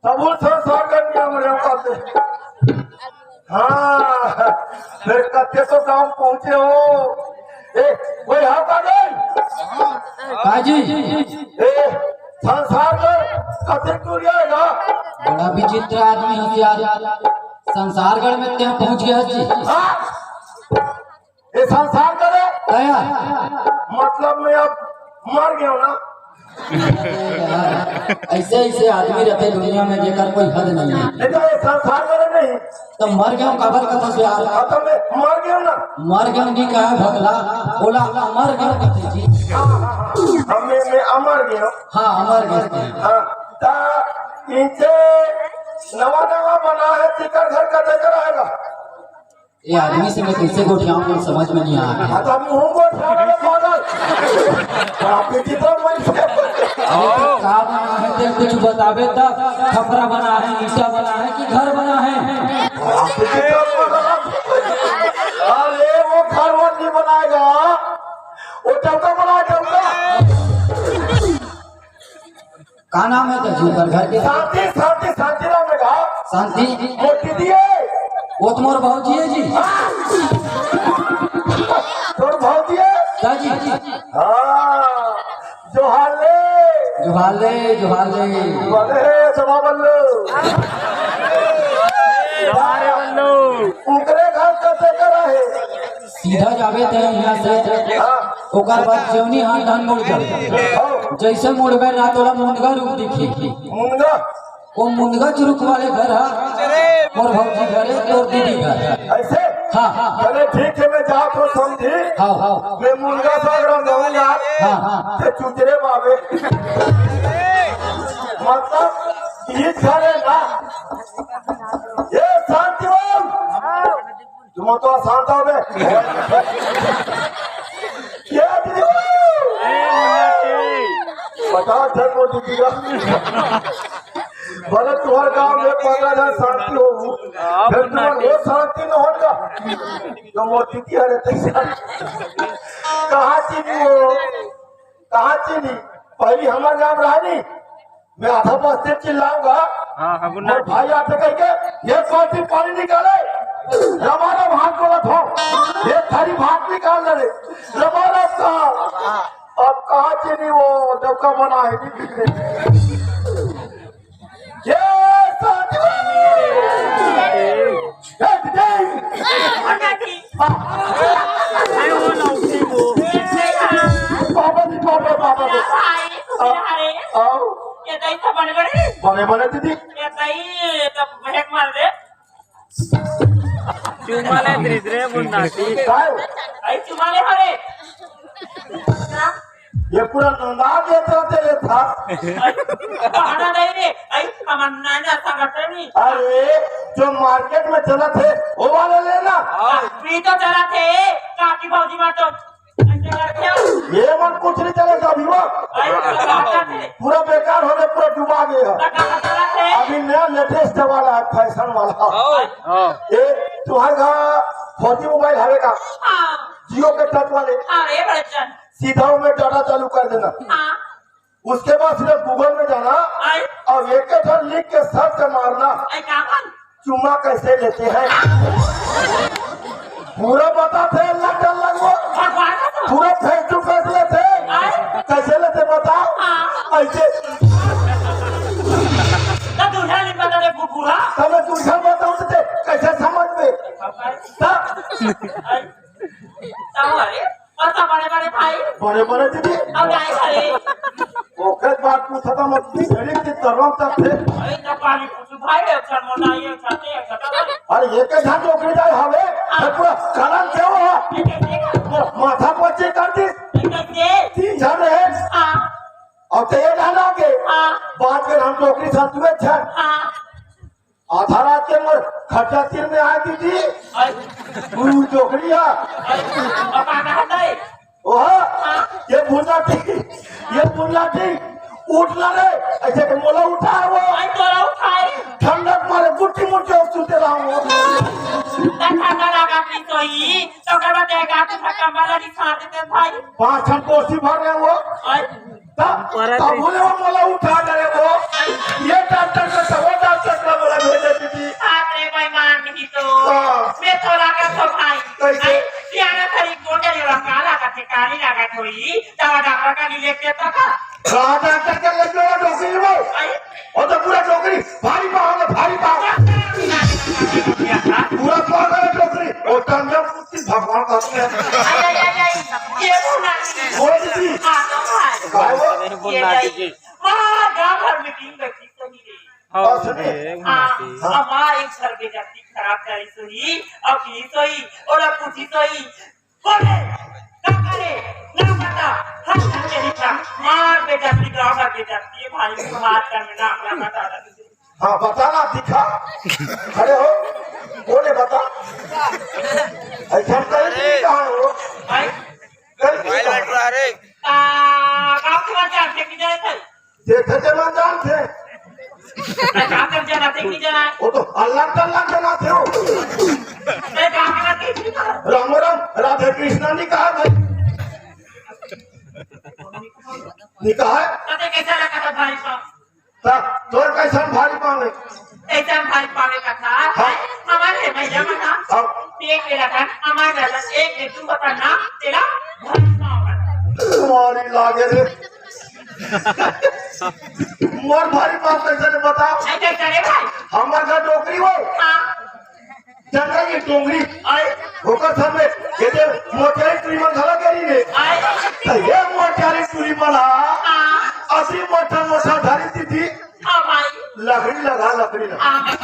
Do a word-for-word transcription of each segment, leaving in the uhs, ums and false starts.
अब वो संसार का नियम रे कहते। हाँ, फिर कते तो गांव पहुंचे हो। ए, कोई हाथ आ गई? हाँ जी। ए, संसार में कते दूर जाएगा? बड़ा विचित्र आदमी है यार। संसारगढ़ में क्या पहुंच गया जी? हाँ? ये संसार करे? दया। मतलब मैं अब मर गया ना। ऐसे ऐसे आदमी रहते दुनिया में, जेकर कोई हद नहीं है। नहीं तो ये संसार करे नहीं। तो मर गया काबर कथा से यार? हाँ, तो मैं मर गया ना। मर गया नहीं कहा भगला, बोला अमर गया कथे जी। हाँ, हाँ, हाँ। हमें मैं अमर गया। हाँ, अमर गया। हाँ, ता इनसे नवा नवा बना है, तिकर घर का देकर आएगा। ये आदमी से मैं कैसे गोठियाऊं, कुछ समझ में नहीं आ रहा है। हाँ, तो हम मुंह गोठियावे में पागल। आप की कितना मन से। अरे तो का बना है, तेरे कुछ बताबे तब। खपरा बना है, ईटा बना है कि घर बना है? आप की कितना पागल। अरे वो घर वर नहीं बनाएगा, वो डबका बनाए, डबका। का नाम है तेकर घर के? शांति, शांति, शांति नाम है का? शांति। मोटी दिए। वो तो मोर भौजी है जी। हाँ। तोर भौजी है? का जी? हाँ। जोहार ले। जोहार ले, जोहार ले। बने जमा बल्लू। जोहार बल्लू। उनकरे घर का देकर है। सीधा जाबे ते यहाँ से, हाँ। ओकर बाद जेवनी हाथ धान मुड़ जाबे। हाँ। जैसे मुड़बे ना तोला मुनगा रूप दिखी। मुनगा? वो मुनगा चुरुक वाले घर हा, मोर भौजी घर है, तोर दीदी घर। ऐसे? हाँ, हाँ। चले ठीक है, मैं जात हूँ समझी। हाँ, हाँ। मैं मुनगा सागर में जाऊंगा। हाँ, हाँ। ते चुचरे बाबे। मतलब, ये घर है ना? ये शांति बम। तुम तो शांत हो बे। क्या दीदी? बताओ, झट बोल दीजिएगा। भले तुम्हारे गांव में पन्द्रह हजार शांति हो, हाँ, फिर तुम्हारे वो शांति न होगा। तो वो दीदी, अरे तैसे कहाँ चीनी हो, कहाँ चीनी? पहली हमारे गांव रहा नहीं, मैं आधा बस्ती चिल्लाऊंगा। हाँ, हाँ, गुड नाइट। भाई आते कह के, "ये बाल्टी पानी निकाले, रमारम हाथ बोलत हो, ये थारी भात निकाल ले रे, रमारम का।" अब कहाँ चीनी वो डबका बना है, नहीं बिगड़े। ये साथी, एक दिन। नहीं, वो लौकी वो। बाबा जी, बाबा, बाबा जी। आओ, आओ। ये तो ऐसा बड़े बड़े। बड़े बड़े दीदी। ये तो ही, ये तो बहक मार दे। चुमा ले दीदी रे, मुन्ना। काय? आई चुमा ले हरे। ये पूरा नंदा देत रहते ले था। बहाना नहीं रे, आई तमन्ना ने ऐसा करते नहीं। अरे, जो मार्केट में चलत है, वो वाला लेना। हाँ। भी तो चलत है, काकी भौजी मार तो ऐसे करते हो। ये मन कुछ नहीं चले अभी वो। आई तो कहा जाते। पूरा बेकार हो गए, पूरा डुबा गए हैं। तो कहा जाते। अभी नया लेटेस्ट वाला है, फैशन वाला। हाँ। ये तुम्हारे घर फोर जी मोबाइल हवे का? हाँ। जियो के टच वाले। अरे बड़चन। सीधा में डाटा चालू कर देना। हाँ। उसके बाद सीधा गूगल में जाना। आई। और एक एक बार लिख के सर्च मारना। आई का बन? चुम्मा कैसे लेते हैं? पूरा बताते हैं, लग डर लग वो। भगवान का तो। पूरा फेस टू फेस लेते हैं। आई। कैसे लेते बताओ? हाँ। ऐसे। तो दूसरा नहीं बता दे, बु-, बूढ़ा। तो मैं दूसरा बताऊं तो ते कैसे समझ में? भगवान। तब। आई। तब अरे। और सब बड़े बड़े भाई। बड़े बड़े दीदी। अब जाए घरे। ओकर बात पूछा था, मत भी घड़ी के तरम तक थे। अरे, जब पानी पूछू भाई, एक क्षण में ना, एक क्षण में, एक क्षण में। अरे, एक एक हाथ नौकरी जाए हवे, हाँ। तो पूरा कलम के हो। ठीक है, ठीक है। पूरा माथा पच्ची कर दी। ठीक है, ठीक। तीन झन रहे। हाँ। अब तो ये जाना के। हाँ। बात कर हम नौकरी साथ में झन। हाँ। आधा रात के मोर खटिया तीर में आ दीदी। आई। तू डोकरी है। आई। अब आना है नहीं। ओह, हाँ। ये बुल्ला ठीक, ये बुल्ला ठीक। उठ ना रे, ऐसे के मोला उठा वो। आई तोरा उठाई। ठंडक मारे गुट्ठी मुट्ठी और सुते रहा वो। तो ठंडा लगा अपनी सोई, तो कर बता का तू कंबल नहीं छाड़ देते भाई। पाँच ठन कोसी भर रहे वो। आई। तब, तब बोले वो मोला उठा करे वो। ये डॉक्टर को तो वो ये के तक? कहाँ डॉक्टर के लग गया डोकरी वो? आई। वो तो पूरा डोकरी भारी पाँव है, भारी पाँव। पूरा पागल है डोकरी। वो टंडन कुत्ती भगवान का है। आई, आई, आई, आई। ये वो नाटी। वो दीदी। हाँ, तो भाई। भाई वो। ये वो नाटी नहीं। जी। वहाँ गाँव भर मीटिंग बैठी तो नहीं रही। हाँ, और सुनिए। ये वो हाँ, नाटी। हाँ। अब वहाँ एक घर पे जाती खराब चाली सोई, अब ये सोई, और अब कुछ ही सोई। बोले, ना करे, ना बता, हर घर के दिखा, मार बेइज्जती, गाँव भर बेइज्जती, ये भाई को हाथ कर में ना, ना बता रहा तुझे। हाँ, बता ना, दिखा। खड़े हो, बोले, बता। ऐसा हम कहीं नहीं कहा हो। भाई? कहीं नहीं कहा। आ, गाँव के बात जानते कि जाए थे? देखे के ना जानते। मैं कहाँ कर जाना थे कि जाना है? वो तो अल्लाह तल्ला जनाते हो। मैं कहाँ कर के की जाना? राम राम, राधे कृष्णा नहीं कहा भाई। नहीं कहा है? तो ते कैसा लगा था भाई साहब? ता, तोर कैसन भारी पावे? कैसन भारी पावे का था? हाँ। हमारे भैया मना। हाँ। पेट में लगा, हमारे घर एक दिन तू बता ना, तेरा भारी पावे। तुम्हारी लागे रे। मोर भारी पाँव कैसे ने बताओ? ऐसे करे भाई। हमर घर डोकरी हो। हाँ। जंगल की डोंगरी। आए। होकर सब में, ये दे मोटियारी टूरी मन घला करी ने। आए। तो ये मोटियारी टूरी मन हा। हाँ। असी मोटा मोटा धारी दीदी। हाँ भाई। लकड़ी लगा, लकड़ी लगा। हाँ।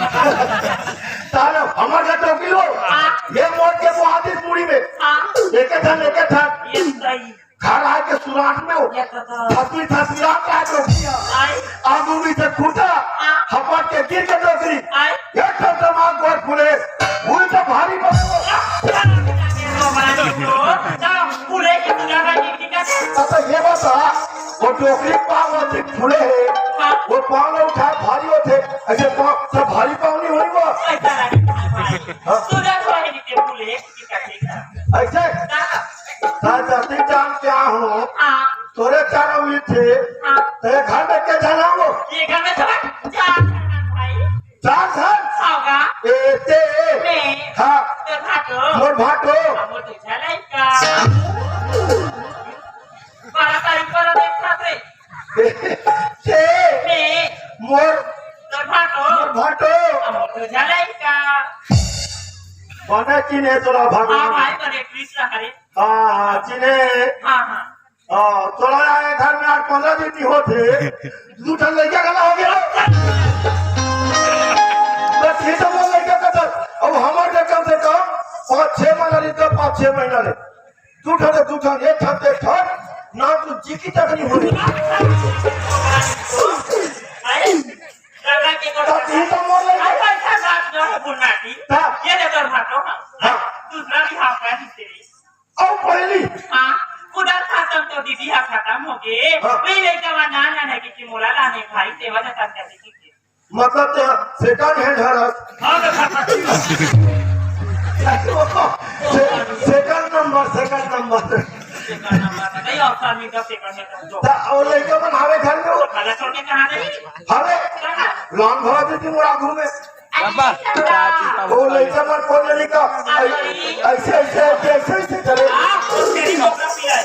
ताले हमर घर डोकरी हो। हाँ। ये मोट के मुहादिस मुड़ी में। हाँ। एक ठन, एक ठन। ये सही। घर आके सुराख में हो। ये तो तो। थसमी थसमी आप क्या तो किया? आई। आगू भी से खुदा। हाँ। हपट के गिर के डोकरी। आई। ये तो दिमाग गोर फुले। वो तो भारी पड़ो। तो फुले के सुधारा की टीका से। अच्छा, ये बता, वो डोकरी पाँव होते फुले है, हाँ। वो पाँव में उठाए भारी होते, ऐसे पाँव, सब भारी पाँव नहीं होई वो। ऐसा लगे, भाई। हाँ। सुधार हुआ है नीचे फुले। ऐसे? हाँ। ता जाति जान क्या हो? हाँ। तोरे चारों उंगली थे। हाँ। तेरे घर में के जाना हो? ये घर में सब चार जन भाई। चार जन? होगा। ए, ते। मैं। हाँ। तो भाटो। मोर भाटो। हम तो चलेगा। बड़ा तारीफ करो देख खाते। से। से। मोर। तोर भाटो। मोर भाटो। हमर तो झलई का। बने चिन्हे तोरा भगवान। हाँ भाई, बने कृष्ण हरे। हाँ, हाँ, चिन्हे। हाँ, हाँ। हाँ, तोरा आए घर में आठ पन्द्रह दिन नहीं होते। दू ठन लइका गला हो गया। बस ये सब लइका का तो, अब हमारे कम से कम पाँच छह महीना नहीं तो पाँच छह महीना नहीं। दू ठन, दू ठन, एक ठन, एक ठन, ना तू जी की तक नहीं होई। अरे, दादा के तो तो तू तो मोर ले। अरे, ऐसा बात ना है, बोलना थी। हाँ। ये ले तोर भाटो, हाँ। हाँ। दूसरा भी हाथ का हिस्से में। अब पहली। हाँ, उधर खत्म तो दीदी हा खत्म हो गए। हाँ। वही लड़का वहाँ ना, ना, ना, कि, कि मोला लाने भाई, सेवा जतन करने की। मतलब तें second hand हरस। हाँ, तो खत्म। से-, second number, second number। Second number, नहीं, और सामने का second है, तो जो। ता-, और लइका मन हावे घर में हो? तो खाना छोड़ के कहाँ गई? हावे? कहाँ? लान भरा दीदी मोर आगू में। बाबा, चाची का वो लइका मन कोन लइका? ऐसे, ऐसे, ऐसे, ऐसे, ऐसे चले। आप तेरी नौकरी है।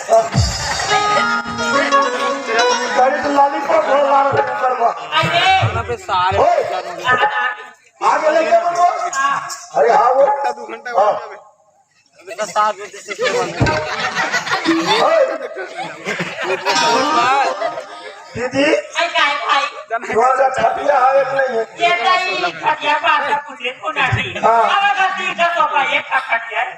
गाड़ी तो lollipop हो, लाल कलर में। अरे। यहाँ पे सारे ओए। आगे लइका मन वो। हाँ। अरे हाँ वो। घंटा, दो घंटा हाँ। हो जावे। इतना साथ में जैसे सेवन। ओए। दीदी, अरे काय भाई? तुम्हारा खटिया है कि नहीं है? ये ताई खटिया बात का पूछे को ना थी। हाँ। अब अगर तीन सौ का एक का खटिया है।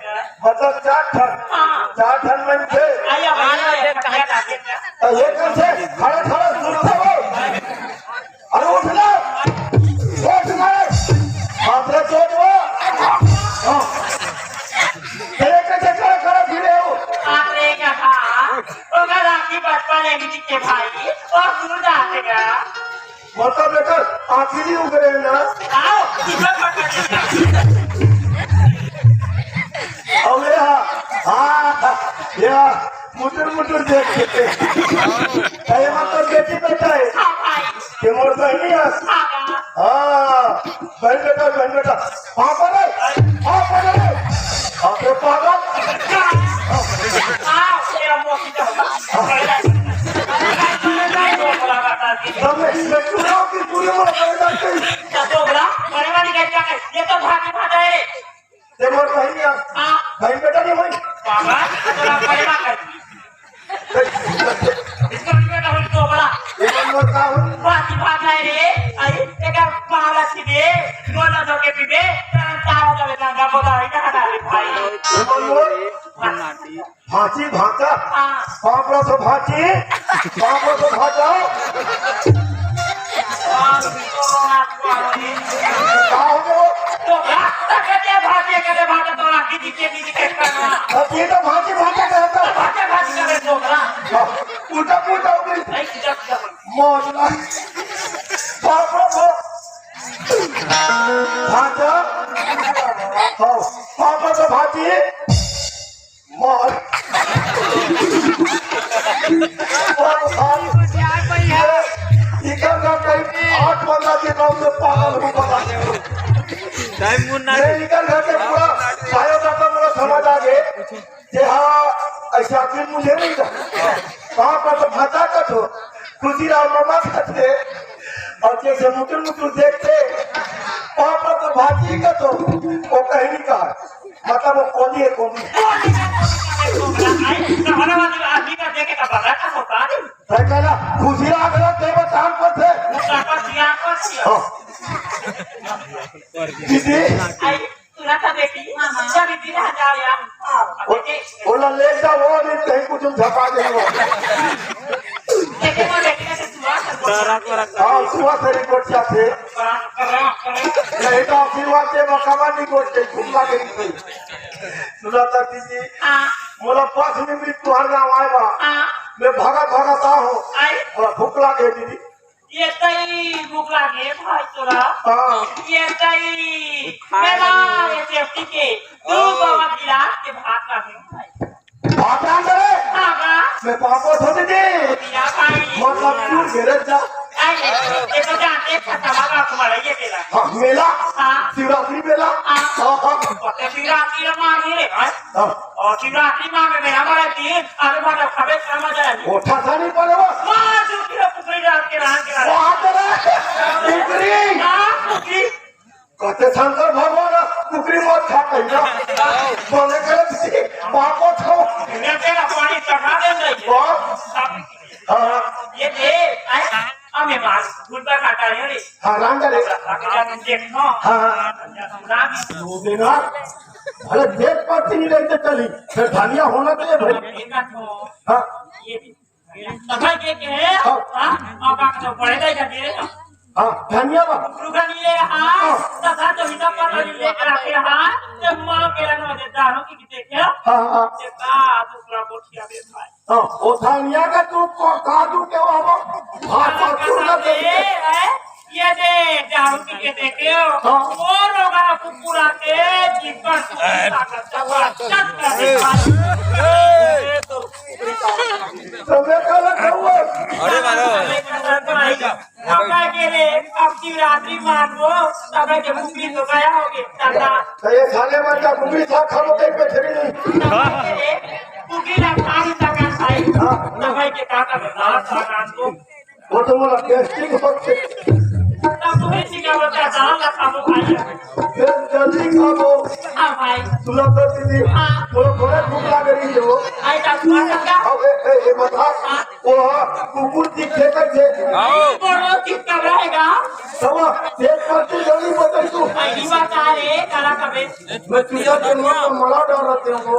मतलब चार ठन। हाँ। चार ठन में थे। आया, आया, आया, खटिया ना देता। तो ये कैसे? खड़े, खड़े, सुनते हो? अरे उठ ना, उठ ना, बाप रे, चोट हुआ। हाँ। तेरे कैसे खड़ा, खड़ा फिरे हो? बाप रे, कहा, ओकर राखी बचपन है, दीदी के भाई, और दूर जाते का। मतलब लेकर आखिरी उगरे ना। आओ, इधर पकड़। अबे हाँ, हाँ, या, मुटुर मुटुर देख के। अरे मतलब बेटी बेटा है। हाँ भाई। के मोर बहनी है। हाँ। हाँ, बहन बेटा, बहन बेटा। पापा रे, पापा रे। अबे पागल। हाँ, तेरा मोटी का। तो दोगला, बड़े वाली गई क्या कर? ये तो भाजी भाजा है रे। ते मोर बहिन या। हाँ। बहिन बेटा नहीं होई। बाबा, तो आप बड़े बात कर। इसको भी बेटा होई दोगला। ये मोर का हो? भाजी भाजा है रे। आई, एक बार पावला सी दे, गोला धो के पीबे, तेरा तारा का बेटा का बोला है ना हमारे भाई। ये मोर भाजी भाजा। हाँ। पापड़ा से भाजी, पापड़ा से भाजा। का हो गया? तो भात तो कहते हैं, भाजी कहते हैं, भात तो राखी दीजिए, दीजिए, कहते हैं। अब ये तो भाजी भाजा कहता है। भाजी, भाजी करे तो ना। हाँ, उल्टा पुल्टा हो गई। नहीं, सीधा, सीधा बोल। मौज ना। पापड़ा से भाजा। हाँ, पापड़ा से भाजी। मार। इकर का कहीं आठ बंदा के नाम से पागल हो बता दे। टाइम मुन्ना ये इकर घर के पूरा बायोडाटा पूरा समझ आ गए कि हाँ, ऐसा आखिर मुझे नहीं था। वहाँ पर तो भाता का तो खुशी राम मामा का थे। और जैसे मुटुर मुटुर देखते, वहाँ पर तो भाजी का तो वो कहीं नहीं कहा। मतलब वो कोली है, कोली। कोली का, कोली का, कोली का। आई, तो हमारा वाली आदमी का देखे का बगल का होता नहीं। भाई कहला, खुशी राम रहा, देव तान पर थे। वो तान पर सियान पर सियान। हाँ। दीदी। आई, सुना था बेटी, हाँ, हाँ। जब इतनी रह जाओ यार। हाँ। वो, बेटी। बोला, ले जाओ, वो नहीं कहीं कुछ हम झपा देंगे। देखे वो बेटी का दुआ कर। हाँ, दुआ से रिपोर्ट क्या थे? नहीं तो आशीर्वाद दे, मकामा नहीं बोलते, घूमना के नहीं। सुना था दीदी, हाँ। मोला बस में भी तुहार नाम आए बा। हाँ। मैं भागा भागा ता हूँ। आई। और भूख लागे दीदी। ये तई भूख लागे भाई तोरा। हाँ। ये तई मेरा ये सेफ्टी के दो बाबा गिलास के भात लागे भाई। भात रांध रे। हाँ बा। मैं पापा थोड़ी दे। दिया भाई। मतलब तू घेरे जा। आई, ये तो जानते हैं, खतमा का तुम्हारा ये मेला। हाँ, मेला। हाँ। शिवरात्रि मेला। हाँ। हाँ, हाँ। पता शिवरात्रि रे मांगे रे भाई। हाँ। और शिवरात्रि मांगे मेरा बड़ा दिन, अरे मतलब खबे समझ आया। ओठा सा नहीं पड़े वो। मार दो किलो पुकरी डाल के रान के रान। बाप रे, पुकरी। हाँ, पुकरी। कहते शंकर भगवान, पुकरी मत खा कहीं ना। बोले करे जी, बापो खाओ। मैं तेरा पानी चढ़ा दे रही है। बाप। हाँ। ये दे, आए, अब मैं मार, भूल पर काटा है रे। हाँ, राम करे। आगे जा तुम देखो। हाँ, हाँ। राम। वो देना। अरे, देख पाती नहीं रहते चली। फिर धनिया होना चाहिए भाई। देखा तो। हाँ। ये दे। तथा के के है? हाँ। हाँ, अब आप तो बड़े दाई का दे रहे हो। हाँ, धनिया बा। रुका नहीं ले, हाँ। हाँ। तथा तो इतना पता नहीं लेकर आते, हाँ। जब माँ के रंग में देता हूँ कि देखे। हाँ, हाँ। ये का दूसरा बोटिया दे भाई। हाँ, ओ धनिया का तू को-, काजू के बाबा, भात और चूरना दे दे। ए, ए, ये दे, जाऊ की के देखे हो? हाँ। वो लोग आपको पूरा के जीवन को ताकत, ताकत, ताकत। ए, तो तो मैं कहना चाहूँगा। अरे मारो। अब के रे, अब शिवरात्रि मानबो, तब के बुकी तो गया होगे, दादा। तो ये साले मन का बुकी था, खाबो कहीं पे छड़ी नहीं। तब के रे, बुकी ना खाई तक खाई। हाँ। तब के काका बता, सामान को। वो तो बोला, गैस्ट्रिक होते। तब तुम्हें सिखा बता, दाल खाबो खाई। फिर जल्दी खाबो। हाँ भाई। सुना तो दीदी, हाँ। थोड़ा, थोड़ा भूख लग रही है वो। आई तब सुना था क्या? अब ए, ए, ए, बता। हाँ। वो कुकुर दिखे कैसे? आओ। वो रोज चिपका रहेगा। तब पेट भरती जल्दी बताई तू। आई बता रे, काला कबे। मैं चूजा के मुंह में मरा डाल रहे थे वो।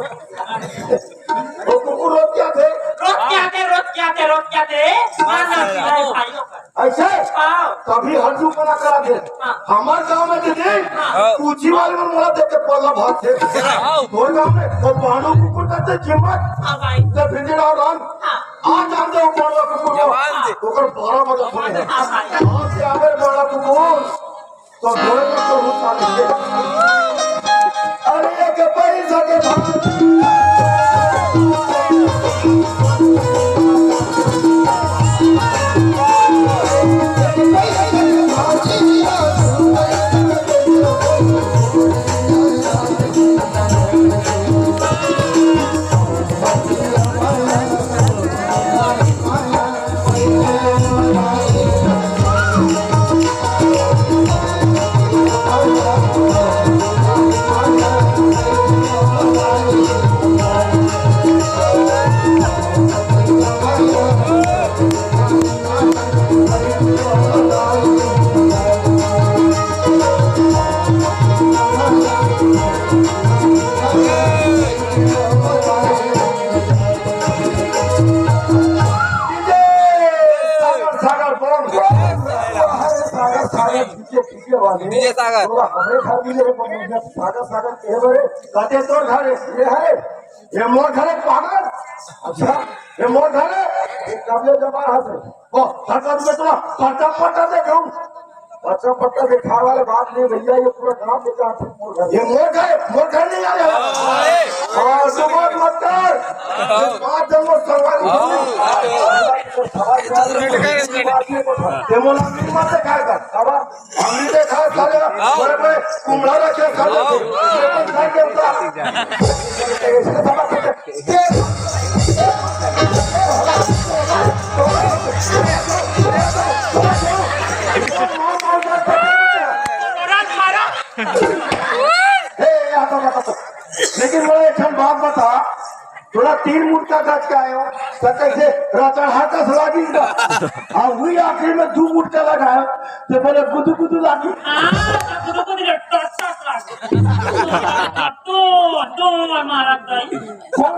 वो कुकुर रोज क्या थे? रोज क्या थे, रोज क्या थे, रोज क्या थे? मार डाल दिया है भाइयों का। ऐसे? हाँ। तभी हड्डू पना करा दे। हाँ। हमारे गांव में दीदी, हाँ। पूछी वाले में मोला देते पल्ला भात थे। हाँ। तोर गांव में वो पांडू कुकुर करते जिम्मत। हाँ भाई। ते भिंडी राव राम। हाँ। आज जानते हो पांडू कुकुर को? जवान थे। ओकर बारह बजे फोन है। हाँ भाई। आज से आवे पांडू कुकुर। तो बोले तो बहुत सारे। अरे एक पैसा के भाव। पीछे, पीछे वाले। विजय सागर। थोड़ा हमें घर मिले, वो मुझे सागर, सागर कहे बरे। कहते तोर घर है, ये है, ये मोर घर है, पागल। अच्छा, ये मोर घर है, ये कबले जमा हाथ है। वो, हर कदम में तो पट्टा, पट्टा दे दूं। पट्टा, पट्टा दिखावे वाले बात नहीं भैया, ये पूरा गांव में जाते हैं मोर घर। ये मोर घर है, मोर घर नहीं आ गया। हाँ, तो बात मत कर। ये बात जब वो सवाल ही नहीं। ये मोला नहीं मत दिखाएगा। अब हम भी देखा साले, बड़े बड़े कुम्हड़ा रखे साले। ये तो घर के ऊपर। ए, आता, आता, आता। लेकिन वो एक ठन बात बता, थोड़ा तीन मुटका गज के आयो, तो कैसे रचड़हा कस लागी का? आ, वही आखिर में दू मुटका लगायो, तो बोले गुदु गुदु लागी। हाँ, तो गुदु गुदु रे, टस टस लागी। तो, तो हमारा दाई। कौन?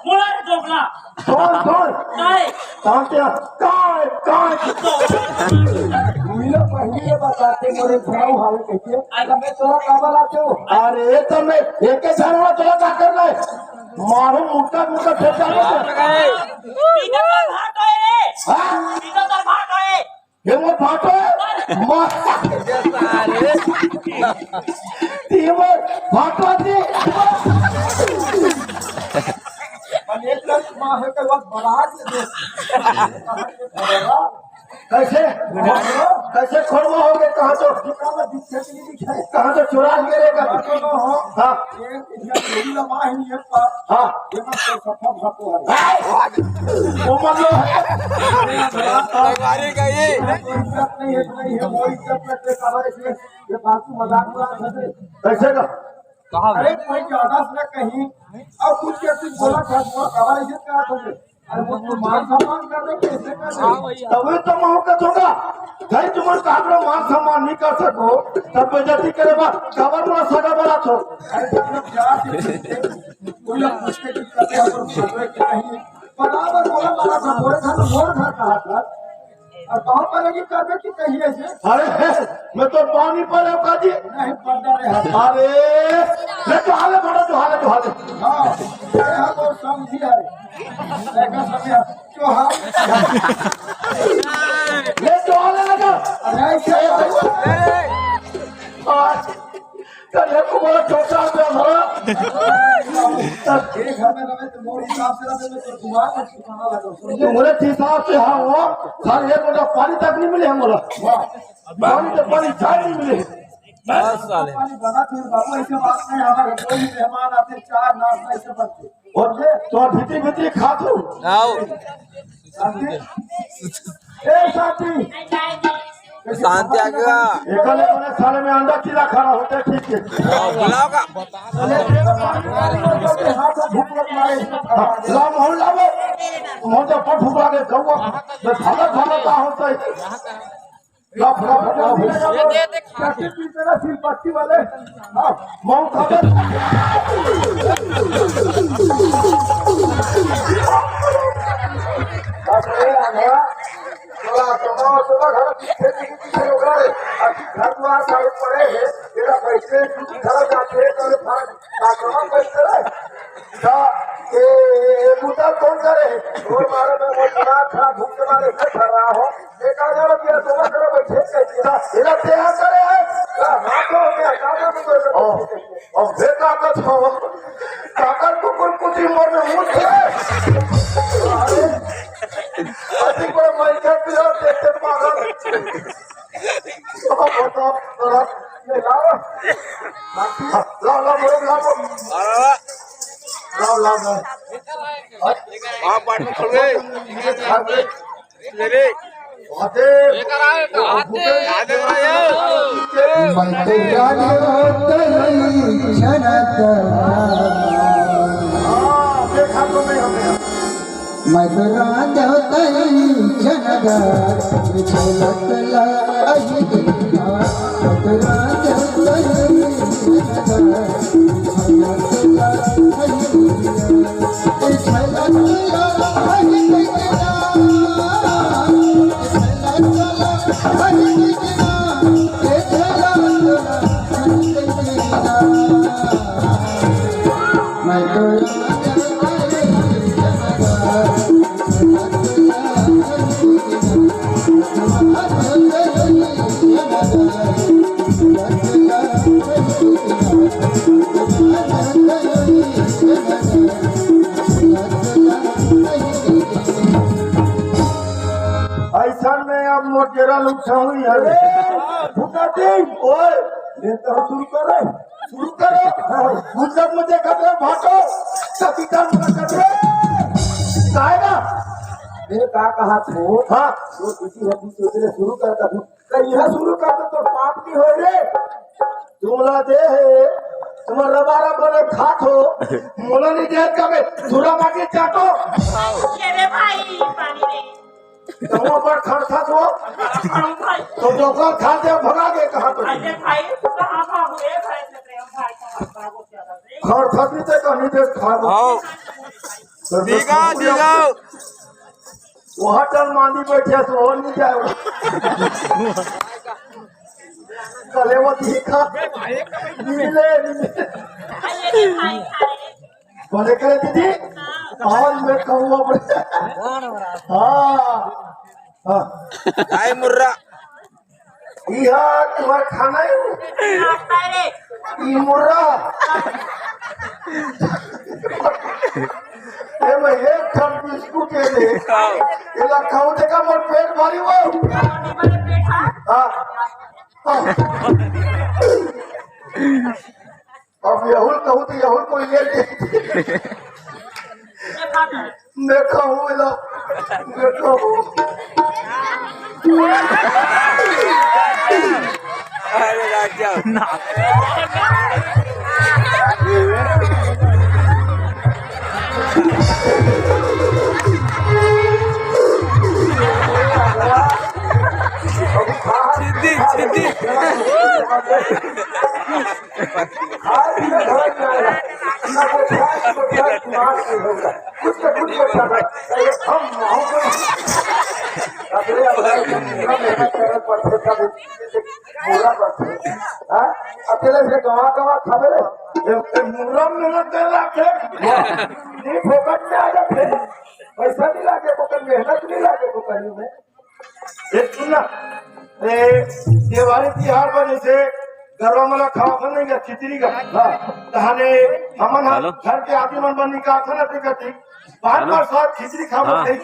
बोला रे दोगला। सुन, सुन। काय? तांत्या, काय, काय? मुझे पहले ये बताते, मोरे घराऊ हाल कैसे? अरे। मैं तोरा काबल आते हो? अरे, तो मैं एक ही घर में तोरा का करना है? मारो मुक्का, मुक्का फेंक डालो। पीछे तो भाग गए रे। हाँ? पीछे तो भाग गए। ये वो भाटो है? मार। ये साले। ये वो भाटो जी। अनेक माँ है के बाद बरात में दे। कैसे? कैसे खोड़वा हो गए? कहाँ तो, कहाँ तो चुरा के लेगा? हाँ। ये, ये, ये लम्बा है, ये पास। हाँ। ये मत कर, सफा भागो है। वो मतलब है। संगवारी का ये। कोई इज्जत नहीं है, नहीं है, वो इज्जत में से कवर इसमें, ये फालतू मजाक उड़ा सकते। कैसे का? अरे, कोई ज्यादा से ना कहीं, और कुछ के कुछ बोला था, वो कवर इज्जत करा था। अरे, वो तो मान सम्मान कर रहे, कैसे कर रहे? तभी तो महूँ का छोटा। भाई, तुम काकरो मान सम्मान नहीं कर सको, तब बेइज्जती करे बा, कवर बड़ा सगा बड़ा छो। अरे, जब लोग जा सकते थे, कोई लोग पूछते कि कभी हम लोग खतरे के नहीं, बराबर बोला, बड़ा था, बोले था, तो बोल था, कहा था। और कहाँ पर लगी करबे कि कहिए से? अरे, मैं तो पानी पर है, काजी। नहीं, पड़ जा रहे हैं। अरे, मैं तो हाले बड़ा, तो हाले, तो हाले। हाँ, ये हम लोग समझी है। देखा समझी है। तो हाल। मैं तो हाले लगा। अरे, ऐसे और कल ये को बड़ा छोटा पे हमारा। ये घर में रहे तो मोर हिसाब से रहे तो तुम्हारा कुछ खाना लगा। तुम्हारे हिसाब से हाँ हुआ, सर ये बड़ा पानी तक नहीं मिले हमारा। वाह। पानी तो पानी चाय नहीं मिले। बस साले। पानी बना फिर बाबू, ऐसे बात नहीं, हमारे कोई मेहमान आते, चाय नाश्ता ऐसे बनते। और ये तो भीतरी भीतरी खा तू। आओ। ए साथी। शांति आ गया। एकले बने साले में अंडा कीड़ा खड़ा होते ठीक है। बुलाओ का। हाथ भूख लग मारे। लाओ, मोहन लाओ। मोहन तो पट फुका के गौवा। मैं भागत भागत आ होता है। लाओ, फटाफट लाओ। ये दे, दे, खा। कैसे पीते ना सिलपट्टी वाले? हाँ, मऊ खा दे। अरे, आंधळा, चला, चला, चला, घर पीछे, पीछे, पीछे हो गए। अभी घर द्वार सारे पड़े हैं। तेरा पैसे घर जाते हैं, तेरे पास आक्रमण करते रहे। जा, ए, ए, ए, मुद्दा कौन करे? और मारे में वो दिमाग खराब, भूख के मारे घर भर रहा हो। एक हजार रुपया जमा करो, बैठे के दिया। तेरा तेरा करे है। क्या हाथ हो गया? कागज में बैठे के दिया। और बेटा का छो, कागज कुकुर कुछ ही मरने मुझे। अरे, अति बड़ा मैं क्या पिला देते पागल। बताओ, बताओ, ये लाओ। लाओ, लाओ, लाओ, लाओ। लाओ, लाओ, लाओ। आप बांटो, छोड़ दे। ये खा ले। मेरे। आते। लेकर आए तो आते। आते भाई। मैं तो राजा होता नहीं जनता। हाँ, देखा तो नहीं हमने। मैं तो राजा तई जनगा, झलक लाई दिखा। मैं तो राजा तई जनगा, झलक लाई दिखा। झलक लाई दिखा। झलक लाई दिखा। अइसन में अब मोर डेरा लुट्ठा हुई है। अरे, फुटाटी, ओए, ये तो शुरू कर रहे। शुरू करो। गुजरात में देखत रहे भाटो, सतीदार मुलाकात रे। काय ना? मैं का कहा थो? हाँ। तो किसी हड्डी से तेरे शुरू कर दो। तो यह शुरू कर दो तो पाप नहीं होय रे। तुमला दे हे, तुम्हारा रबारा बने खात हो। मोला नहीं दे कबे, धुरा माटी चाटो। ले रे भाई, पानी ले। तमा पर खड़खत हो। हम भाई। तो डोकर खा के भगा के कहा तो। अरे भाई, कहाँ भागू रे भाई, से प्रेम भाई, कहाँ भागू ज्यादा से? खड़खत भी ते कहीं दे खा दो। आओ। तो दीघा, दीघा। वहाँ टन मांदी बैठे तो और नहीं जाए। कले वो दीघा। मिले, मिले। अरे भाई, भाई। बने करे दीदी, आज मैं कहूँ अपने। हाँ, हाँ। आई मुर्रा। इहा तुम्हार खाना है? नाश्ता रे। ई मुर्रा। ए मैं एक ठन बिस्कुट दे दे। हाँ। एला खाऊ देखा मोर पेट भारी हो। हाँ। हाँ। अब यहुल कहूँ तो यहुल कोई ले ले। मैं कहूँ एला, मैं कहूँ। अरे राजा। छिद्दी, छिद्दी। खाए पीए घर में आएगा, ना वो खाए, ना वो खाए, दिमाग नहीं होगा। कुछ तो कुछ तो कर रहा है। अरे हम माहौल को अपने, अपने पूरा मेहनत करना पड़ता है, तब पूरा पड़ता है। हाँ? अकेले से गवा गवा खावे रे। ये, ये मुर्रा मेहनत कर रहा है। नहीं फोकट में आ जाते। पैसा नहीं लागे, फोकट मेहनत नहीं लागे, फोकट में। एक सुन ना, ए, देवारी तिहार बर जैसे गरवा मला खावा था नहीं का खिचड़ी का, हाँ, तहाने हमन ह हेलो। घर के आदमी मन बर निकाल था ना, ठीक है, ठीक। बार हेलो। बार साथ खिचड़ी खावा हाँ। नहीं।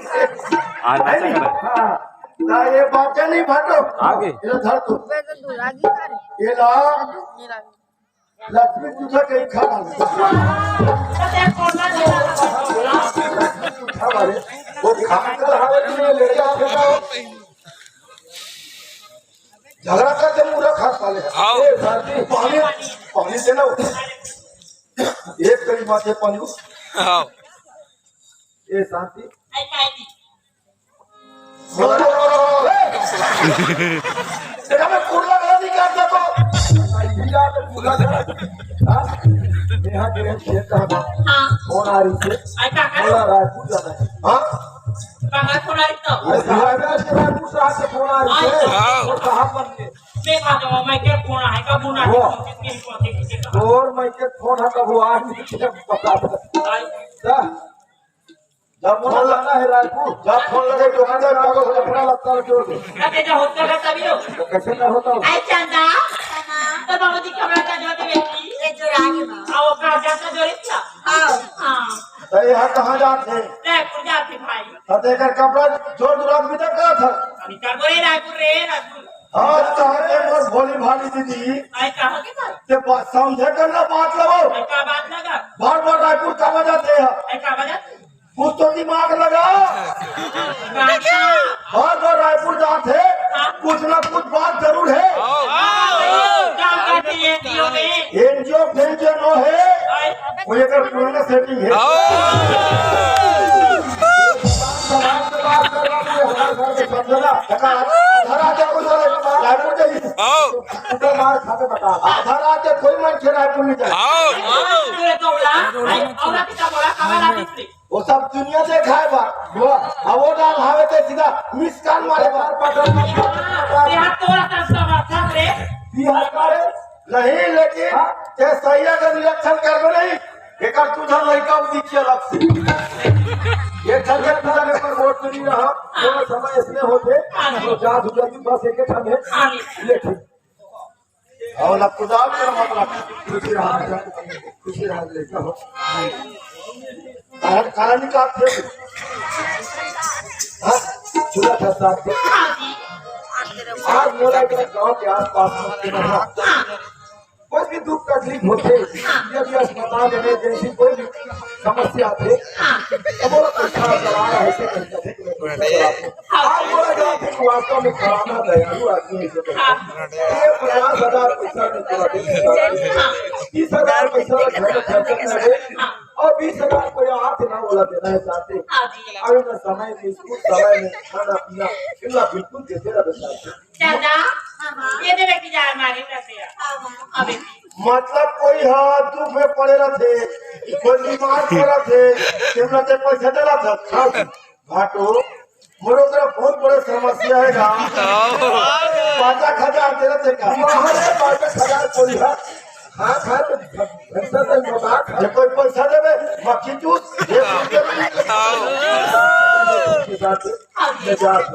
आज नहीं? अच्छा कर। हाँ, ना ये बात नहीं भाटो। आगे। इधर धर तू। ये ला। लक्ष्मी पूजा के खा ला। लक्ष्मी पूजा वाले, वो खाना तो हमारे लिए ले जाओ, बेटा। झगड़ा करके मुर्रा खा साले। आओ। ए, शांति, पानी, पानी देना। एक कड़ी बात है, पानी। आओ। ए, शांति। तेरा मैं कुर्ला गला नहीं काट सकता। हीरा तो कुर्ला गला। हाँ? यहाँ के खेत का हाँ। फोन आ रही है। आई का करो? बोला रायपुर जाना है। हाँ? कहाँ फोन आ रही तो? अरे, रायपुर से आज फोन आ रही है। हाँ। और कहाँ पर है? मैं कहा तो मैं क्या फोन आएगा, फोन आएगा, वो। किसके फोन से, किसके फोन? और मैं क्या फोन है, कब वो आ नहीं है, पता था। आई। क्या? जब फोन लगाना है रायपुर, जब फोन लगे तो किधर पागल हो, अपना लगता है जोर से। अबे जो होता है तभी हो। तो कैसे ना होता हो? आई चंदा, तो बाबूजी कमरा का जोर दे बेटी। ये जो रागी माँ। आओ का जाता जोर इसका। हाँ। हाँ। तो यहाँ कहाँ जाते? रायपुर जाते भाई। तो देखकर कपड़ा जोर दुराग भी तक गया था। अभी कर बोले रायपुर रे, रायपुर। हाँ, तो हमें बस भोली भाली दीदी। आई कहाँ के बात? ते बात समझे कर ना बात लगाओ। आई का बात लगा? बार बार रायपुर कहाँ जाते हैं? आई का बात? कुछ तो दिमाग लगा। बार बार रायपुर जात है, कुछ ना कुछ बात जरूर है। काम करती है एनजीओ में। एनजीओ फेंजीओ नो है, वो ये कर पुराना सेटिंग है। समाज से बात कर रहा हूँ, हमारे घर में समझना। आधा रात को बोले, रायपुर जाइए। तो मार खा के बता। आधा रात के कोई मन के रायपुर नहीं जाए। पूरे तो बोला, भाई, औरत का बोला, खबर आती थी। वो सब दुनिया देखाए बा। वो, अब वो डाल हावे ते सीधा मिस कॉल मारे बा। बिहार तो रास्ता सब रास्ता रे। बिहार मारे? नहीं, लेकिन हाँ? ये सही अगर निरीक्षण करबे नहीं, एकर दू झन लइका उदी के अलग से। एक झन के पूजा में पर वोट नहीं रहा, थोड़ा समय इसमें होते, तो जा दू जल्दी बस एक ठन है। ले ठीक। और अब खुदा के मतलब खुशी रहा, खुशी रहा लइका हो। कारण, कारण का थे? हाँ? चूड़ा था साहब। आज मोला एक गांव के आसपास में कोई भी दुख तकलीफ होथे, यदि अस्पताल में emergency कोई भी समस्या आथे, तो बोला, "अच्छा, चला रहा है, ऐसे करके देख लेते हैं, चला लेते हैं।" आप बोला जाते कि वास्तव में फलाना दयालु आदमी है, ऐसे करके। ये पचास हजार पैसा नहीं चला देते, तीस हजार पैसा घर में खर्चा कर दे, और बीस हजार रुपया आप ना बोला देना है चाहते। अभी मैं समय में स्कूल, समय में खाना पीना, इतना बिल्कुल देते रहे चाहते। दादा, हाँ, हाँ। ये दे बेटी, जा मारी कर दिया। हाँ, हाँ। अब बेटी। मतलब कोई हा दुख में पड़े रहथे, कोई बीमार पड़े रहथे, तेमन ला ते पैसा देला था, खा भाटो, मोरो तरफ बहुत बड़े समस्या है ना। पाँच हजार दे रहथे का? अरे पाँच हजार कोई हा, खा, खा, तो भैंसा से मजाक है। ये कोई पैसा देवे, मक्खी जूस, ये मजाक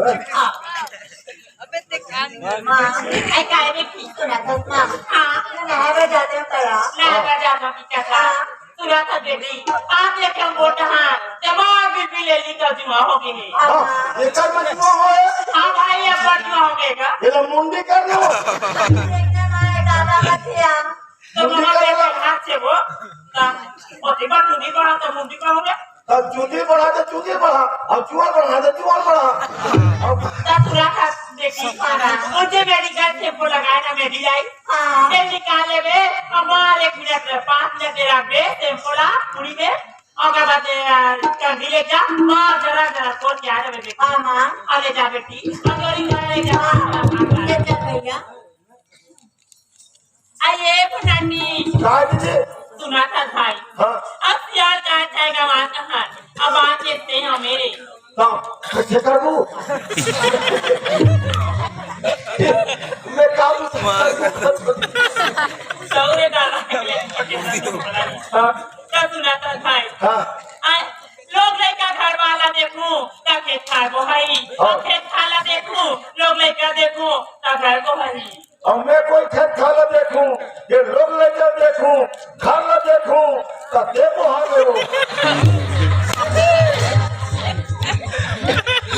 है। हाँ। अबे ते कान माँ, आई काय रे की सुना था माँ? हाँ। नहाए बर जाते हो कया? नहाए बर जाना भी क्या था? हाँ। सुना था बेटी, आप ये क्या बोल रहा है? जमा बिल्कुल ले ली तो जुआ हो गई है। हाँ, ये कर मत जुआ हो है। हाँ भाई, ये पर जुआ हो गएगा। ये लो मुंडी कर दो। एकदम आए दादा बतिया। तो मुंडी मम्मा कर के दो। हाथ से वो, हाँ, और एक बार मुंडी बढ़ा तो मुंडी बढ़ा हो गया। तब चुंदी बढ़ा तो चुंदी बढ़ा, अब चुअर बढ़ा तो चुअर बढ़ा। अब ससुरा का देखी खाना, मुझे मेरी घर shampoo लगाए ना मेरी आई। हाँ। ये निकाले बे, हमारे एक मिनट में, पाँच मिनट दे रहा बे, shampoo ला, पूरी में, और क्या बात है, यार, कर भी ले जा, और जरा, जरा, कौन क्या है, बेटी? हाँ, माँ। और ले जा, बेटी, और जोरी कर ले जा। हाँ, ले जा, भैया। अये फटानी। काय दीदी? सुना था भाई। हाँ। अब सियार का जाएगा वहाँ कहाँ? अब आके से हो मेरे। हाँ, कैसे कर दूँ? मैं काम सौरे डाला है। हाँ। का सुना था भाई? हाँ। आ, लोग लइका घर वाला देखूं, का खेत खार को हई। हाँ। और खेत खाला देखूं, लोग लइका देखूं, का घर को हई। अब मैं कोई खेत खाला देखूं, ये लोग लइका देखूं, घर ला देखूं, तो देखो हाँ देखो।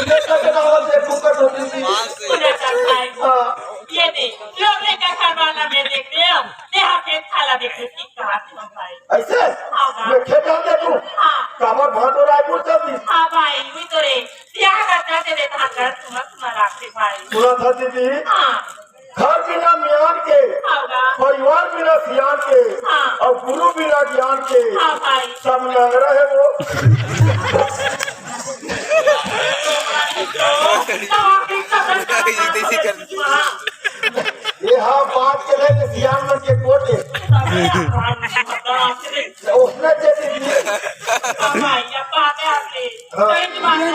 मैं तो जनावर देखूं, कर दो दीदी। सुना था भाई। हाँ। ये दे, लोग लइका घर वाला मैं देख रहे हो, ये हाँ खेत खाला देखूं, ठीक कहा तुम भाई। ऐसे? हाँ, हाँ। मैं खेत ला देखूं? हाँ। काबर भाटो रायपुर चल दी? हाँ भाई, वही तो रे। ब्याह करता से देता घर सुना सुना राखते भाई। सुना था दीदी? हाँ। घर बिना मियान के, हाँ बा। परिवार बिना सियान के, हाँ। और गुरु बिना ज्ञान के, हाँ भाई। सब लंगड़ा है वो। तो आप एक कदम ये हाँ बात के रहे कि सियान मन के कोटे। उसने दे दी। हाँ भाई, अब बात है आपकी। हाँ। तो एक बात है,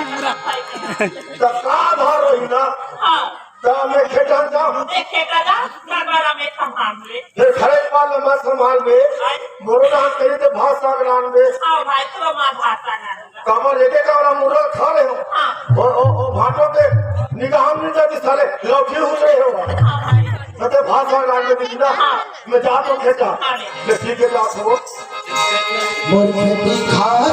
भाई। तो का भार रही ना? हाँ। त मैं खेत ला जाहूं। देख खेत ला जा, घर वाला मैं संभाल ले। फेर घरे वाला मैं संभाल ले। आई। मोरो ना कहीं ते भात साग रांध ले। हाँ भाई, तो मैं भात साग रांध ले। कमर लेके का वाला मुर्रा खा ले हो। हाँ। ओ, ओ, ओ, भाटो के निगाह में नहीं जाती साले, लौठी उतरे हो। हाँ भाई। कते भात साग रांध ले दीदी ना। हाँ। मैं जात हूँ खेत ला। हाँ, ले। मैं ठीक है, जात हूँ। मोर खेती खार